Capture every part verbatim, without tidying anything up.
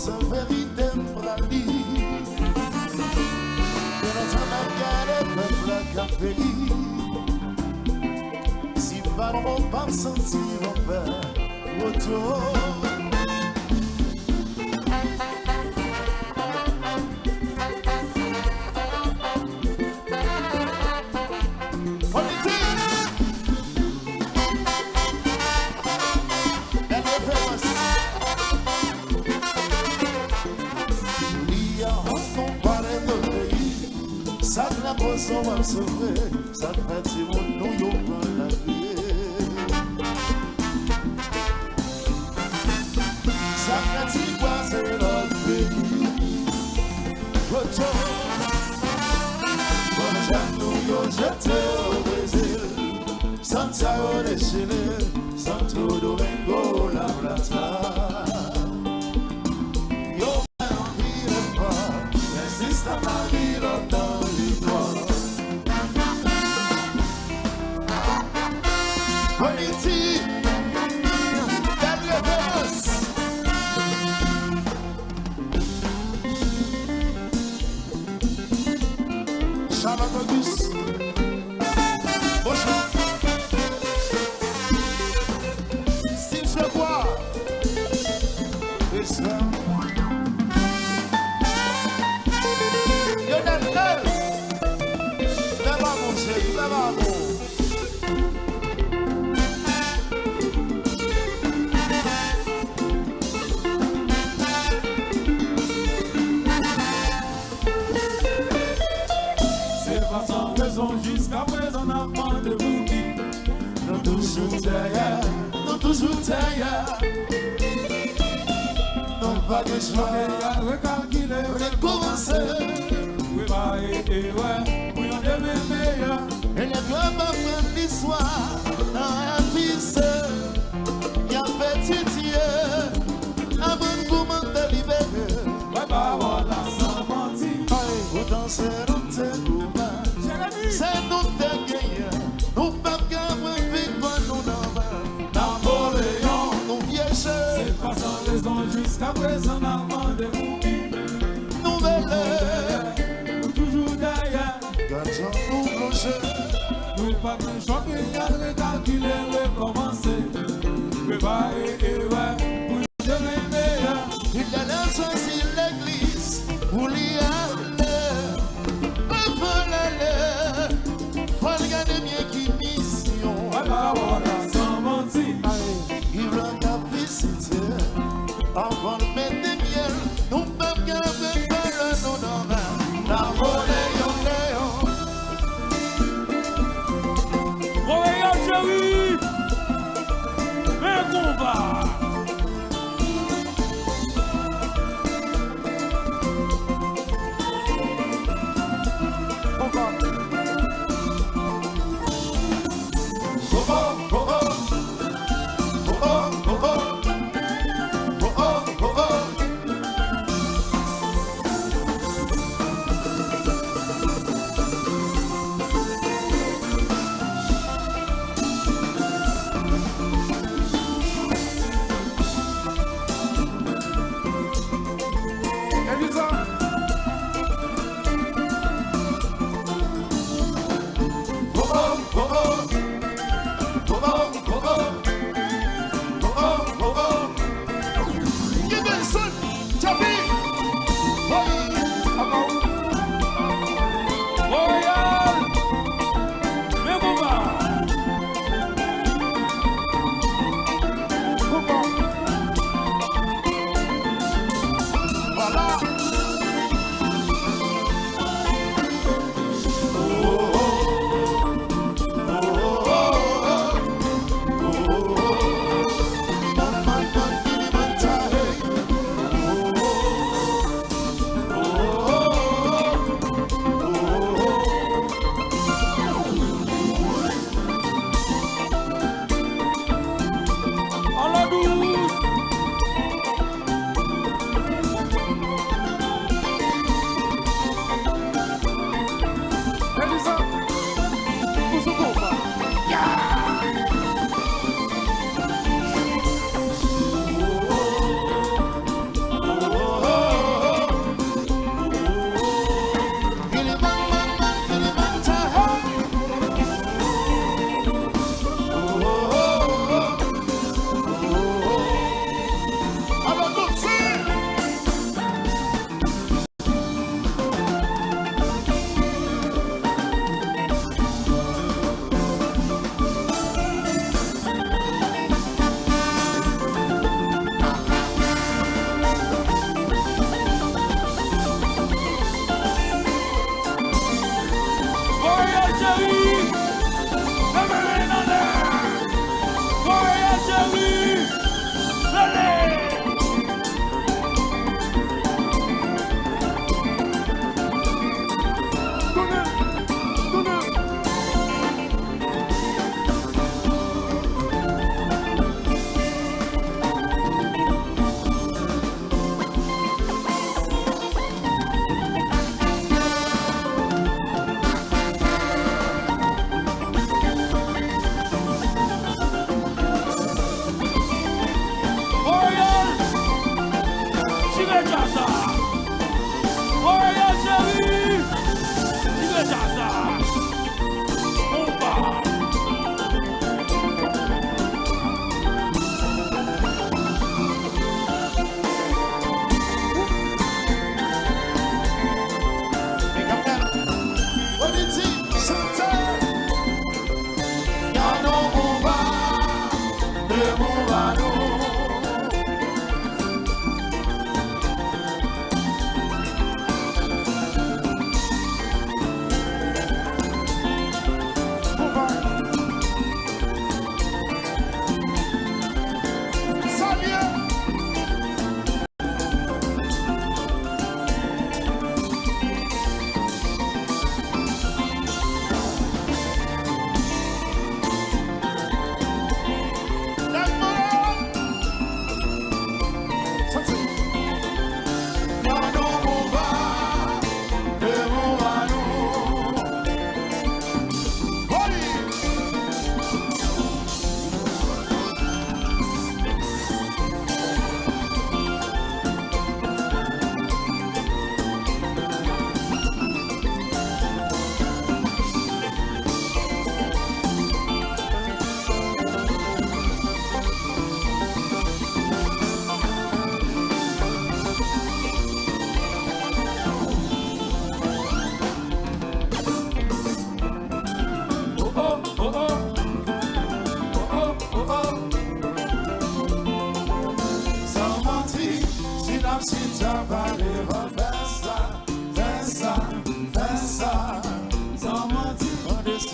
Se verite m pral di. Gen lontan n ap gade pèp la k ap peri. Si m pa twonpe w, p ap santi lanfè. Woto. Politik! Bèl referans. Li a ankonpare nan peyi. Sa k nan prizon w ap sove. Sa k fè timoun nou yo pran lari. Sa k fè ti kwaze lòt peyi. Woto. Bon, jèn nou yo jete o Brezil. Santiago de Chile, Santo Domingo, La Plata. Yo fè anpil efò, men sistèm la vin lontan li fò. Politik, bèl referans. Charlotte Auguste. Bonjou. Steve Sequoia. Respè. Lionel L. Fè pa bon, cheri, fè pa bon. Se pa san rezon jiskaprezan n ap mande pouki. Nou toujou dèyè, nou toujou dèyè. Nou pa gen chwa. Rekalkile, rekòmanse. Prepare erè pou yon demen meyè. Elèv yo ap aprann listwa nan revise. Y ap etidye, aprann kouman delibere. Wè pawòl la san manti. Poutan se nou te koupa. Jeremi. Se nou te genyen. Nou p ap ka pran viktwa nou nan men Napoleyon. Nou vye je. Se pa san rezon jiskaprezan n ap mande pouki. Nou rele. Nou toujou dèyè. Gad jan nou plonje. Nou pa gen chwa ke y al rekalkile, rekòmanse. Prepare erè pou demen meyè. Li lè l chwazi legliz pou li ale. Anvan l ale, fò l gade byen ki misyon. Wè pawòl la san manti. Ay, Iran k ap vizite. Anvan l mete myèl, nou p ap ka pran valè nou nan men Napoleyon Leyon. Montréal chéri, men konba.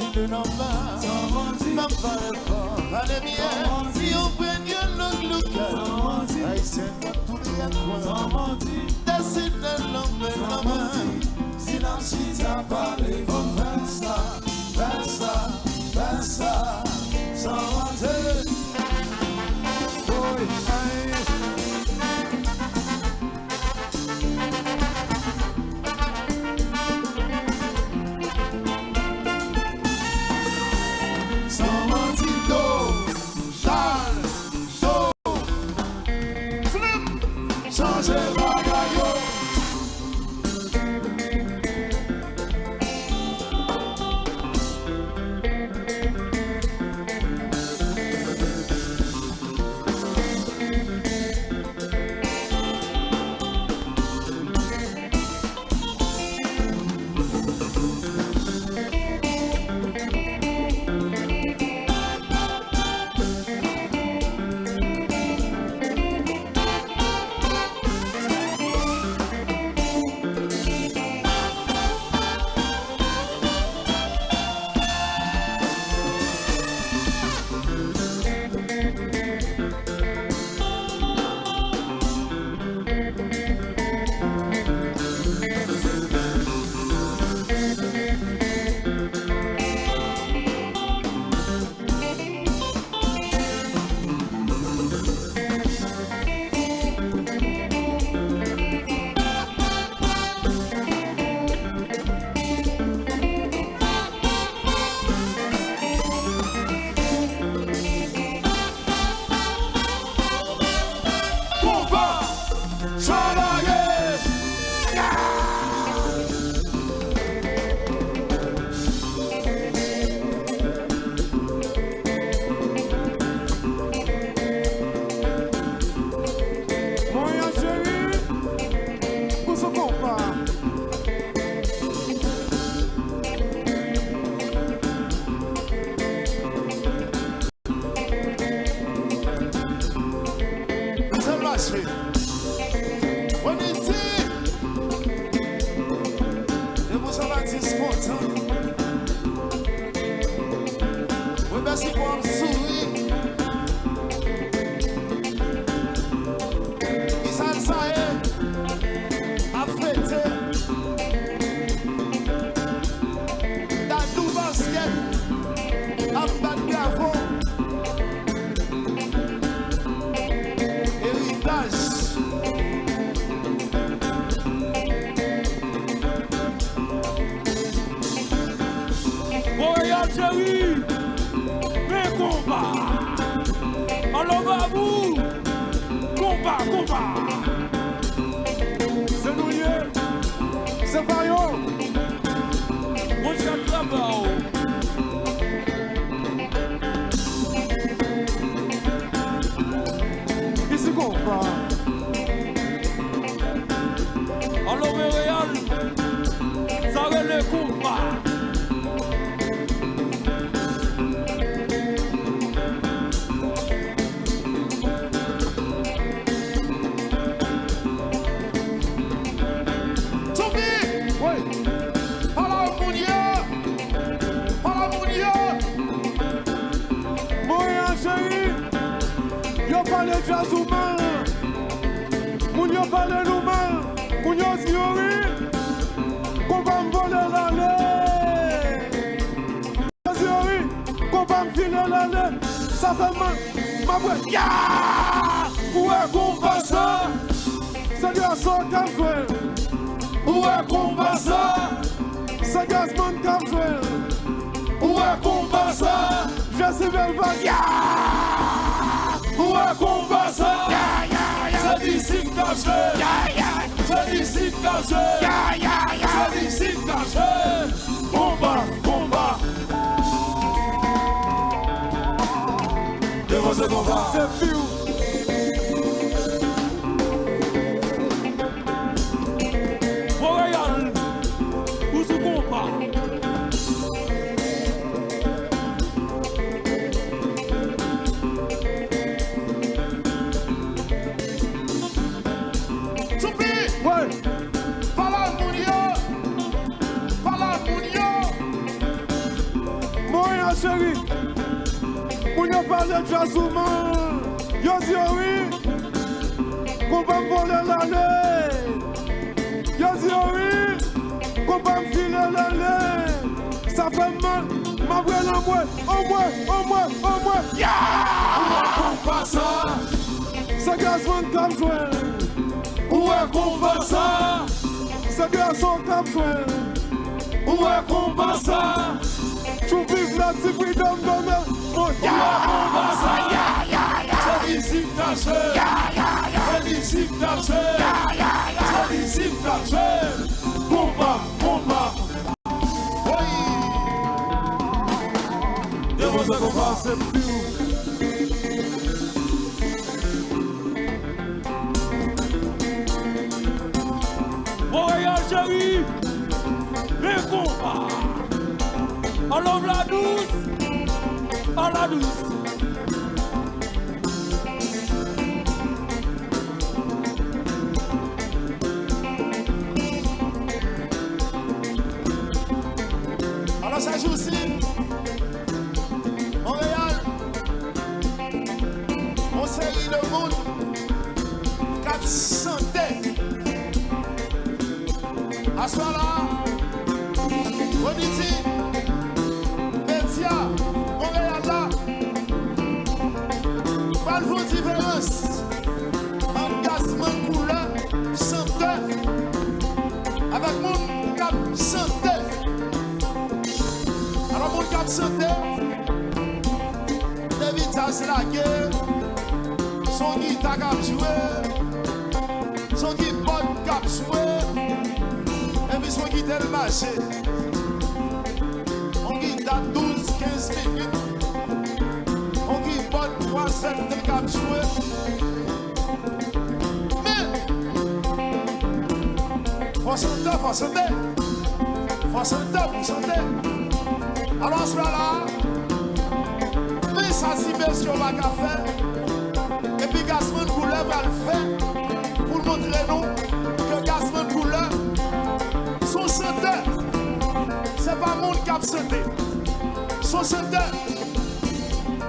N ap pale fò, anemye, si yon premye lang lokal, ayisyen nan tout rèkwen, deside lanmè, lanmè. Si n ap chita pale, fò n fè sa, fè sa, fè sa, san manje. Woy, ay. San manti, do, chal, do, flip, chanje bagay yo. Konpa! Sa lage! Montréal cheri, ou sou konpa. Sèl mache. Mwen di, depi w sa va dis kontan. Mwen mèsi pou w ap souri. Ki sa l sa ye? Ap fete. Dadou baskèt ap bat bravo. Eritaj. Montréal cheri, men konpa. Alo babou, konpa, konpa. Se nou ye, se pa yo. Monchè, travay. Isi konpa. Alo Montréal, sa rele konpa. Soubi! Wi! Pale ak moun yo! Pale ak moun yo! Montréal cheri, yo pale djaz ou mal. Moun yo pale nou mal. Moun yo di yo ri. Konpa m vole l ale. Yo di yo ri. Konpa m file l ale. Sa fè mal. M ap wè. Ya! Ou wè konpa sa? Se gason k ap jwe l. Ou wè konpa sa? Se Gazzman k ap jwe l. Ou wè konpa sa? Jesi Belva. Ya! Ou wè konpa sa? Ya, ya, ya. Se disip k ap jwe l. Ya, ya. Se disip k ap jwe l. Ya, ya, ya. Se disip k ap jwe l. Konpa, konpa. Devan se konpa. Se fi w. Montréal, ou sou konpa. Soubi! Wi! Pale ak moun yo! Pale ak moun yo! Cheri, moun yo pale djaz ou mal. Yo di yo wi, konpa m vole l ale. Yo di yo wi, konpa m file l ale. Sa fè m mal, m ap rele anmwe, anmwe, anmwe, anmwe. Ya! Ou wè konpa sa, se Gazman k ap jwe. Ou wè konpa sa, se gason k ap jwe. Ou wè konpa sa. Tchou viv la ti fridòm dòmè. Ou wè konpa sa. Se mizik kache. Se mizik kache. Se mizik kache. Konpa, konpa. Woy. Depoze konpa. Se pi ou. Montréal cheri, men konpa. Alòm la dous, a la dous. Alò, se jousi, Monreyal, yon seri de moun k ap chante. Aswè la, Onidi, medya Monreyal la, pral fè yon diferans ant Gazman Koulè, chantè, avèk moun k ap chante. Alò, moun k ap chante, de vizaj lage, se yon gita k ap jwe, se yon kibòd k ap jwe, epi se yon gita l mache. Yon gita douz, kenz minit, yon kibòd twa sèt tan k ap jwe. Men, fò chantè, fò chante. Fò chantè pou chante. Alò, aswè la, men sa ti mesye yo pa ka fè. Epi Gazman Koulè pral fè pou l montre nou ke Gazman Koulè se yon chantè. Se pa moun k ap chante. Se yon chantè.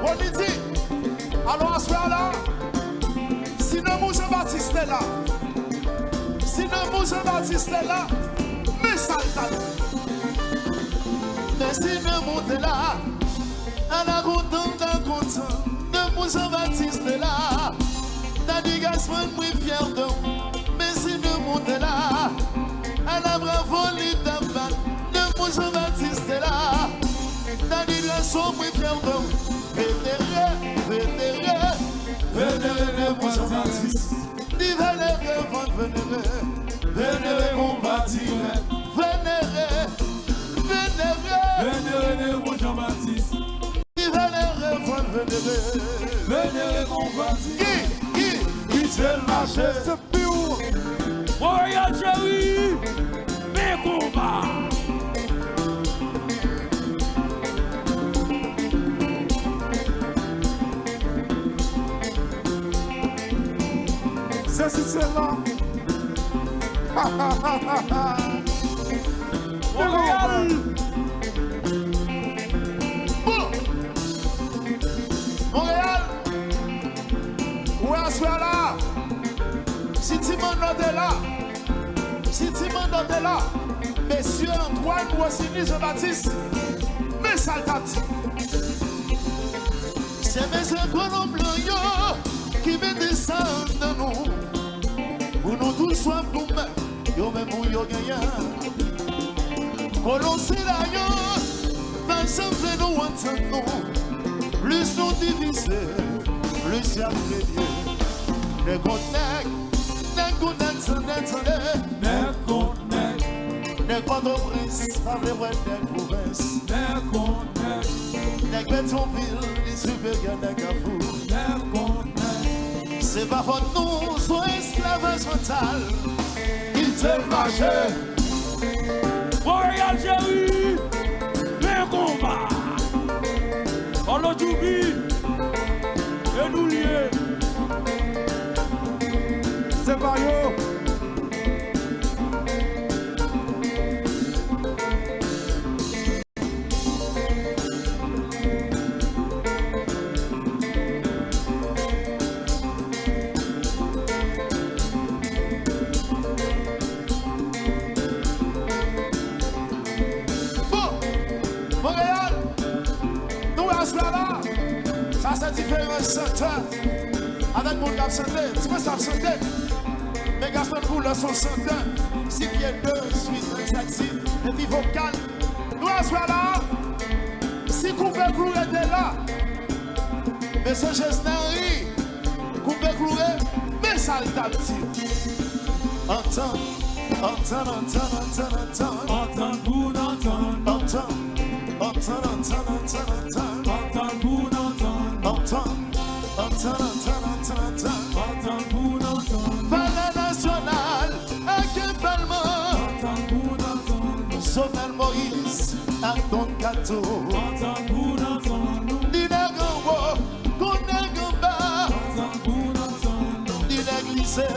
Onidi, alò, aswè la, si Nanmou Jean Baptiste te la, si Nanmou Jean Baptiste te la, men sa l t ap di. Men si Nanmou te la, ala kontan, ta kontan, Nanmou Jean Baptiste te la. Dany Gazman, mwen fyè de ou. Men si Nanmou te la, ala bravo li t ap bat, Nanmou Jean Baptiste te la. Dany Gazman, mwen fyè de ou. Venere, venere, venere Nanmou Jean Baptiste. Li venere, van venere, venere konpa dirèk. Venere, venere, venere Nanmou Jean Baptiste. Li venere, van venere, venere konpa dirèk. Ki, ki, ki se l mache. Se pi ou. Montréal cheri, men konpa. Sesi sela. Monreyal. Bon. Monreyal. Ou wè aswè la, si ti manno te la, si ti manno te la, mesye Antoine Rosiny Jean Baptiste, men sa l t ap di. Se mesye kolon blan yo ki mete sa anndan nou, pou nou tou swaf goumèt, yo menm pou yo genyen. Kolon sila yo pa janm vle nou antann nou. Plis nou divize, plis y ap plenyen. Nèg kont nèg, nèg kont nèg, tande, tande. Nèg kont nèg. Nèg Pòtoprens pa vle wè nèg pwovens. Nèg kont nèg. Nèg Petyonvil, li siperyè nèg Kafou. Nèg kont nèg. Se pa fòt nou, se yon esklavaj mantal. Kite l mache. Montréal cheri, men konpa. Olo Djoubi, e nou l ye. Se pa yo. Sa la, sa se diferans chantè avèk moun k ap chante. Ti mwen sa ap chante. Men Gaston Couleur se yon chantè. Six pieds deux, sweet, sexy, epi vokal. Nou wè swa la. Si Koupe Kloure te la, mesye Jesnary, Koupe Kloure, men sa l t ap di. Antann, antann, antann, antann, antann. Antann pou n antann. Antann, antann, antann, antann, antann. Antann pou n antann. Antann, antann, antann, antann, antann. Antann pou n antann. Palè Nasyonal ak Palman. Antann pou n antann. Jovenel Moïse ak Don Kato. Antann pou n antann. Ni nèg anwo, kon nèg anba. Antann pou n antann. Ni nèg lise,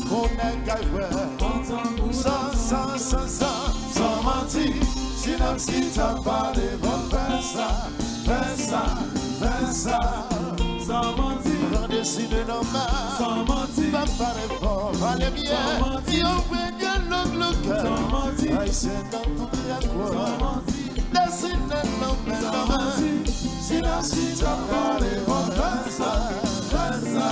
kon nèg kay frè. Antann pou n antann. San, san, san, san, san manti. Si n ap chita pale, bon, fè sa, fè sa, fè sa. San manti. Pran deside nan men. San manti. Pa pale fò, pale byen. San manti. Yon vre gen long, long kè. San manti. Ayisyen nan tout rakwen. San manti. Deside nan men, nan men. San manti. Si n ap chita pale, bon, fè sa, fè sa.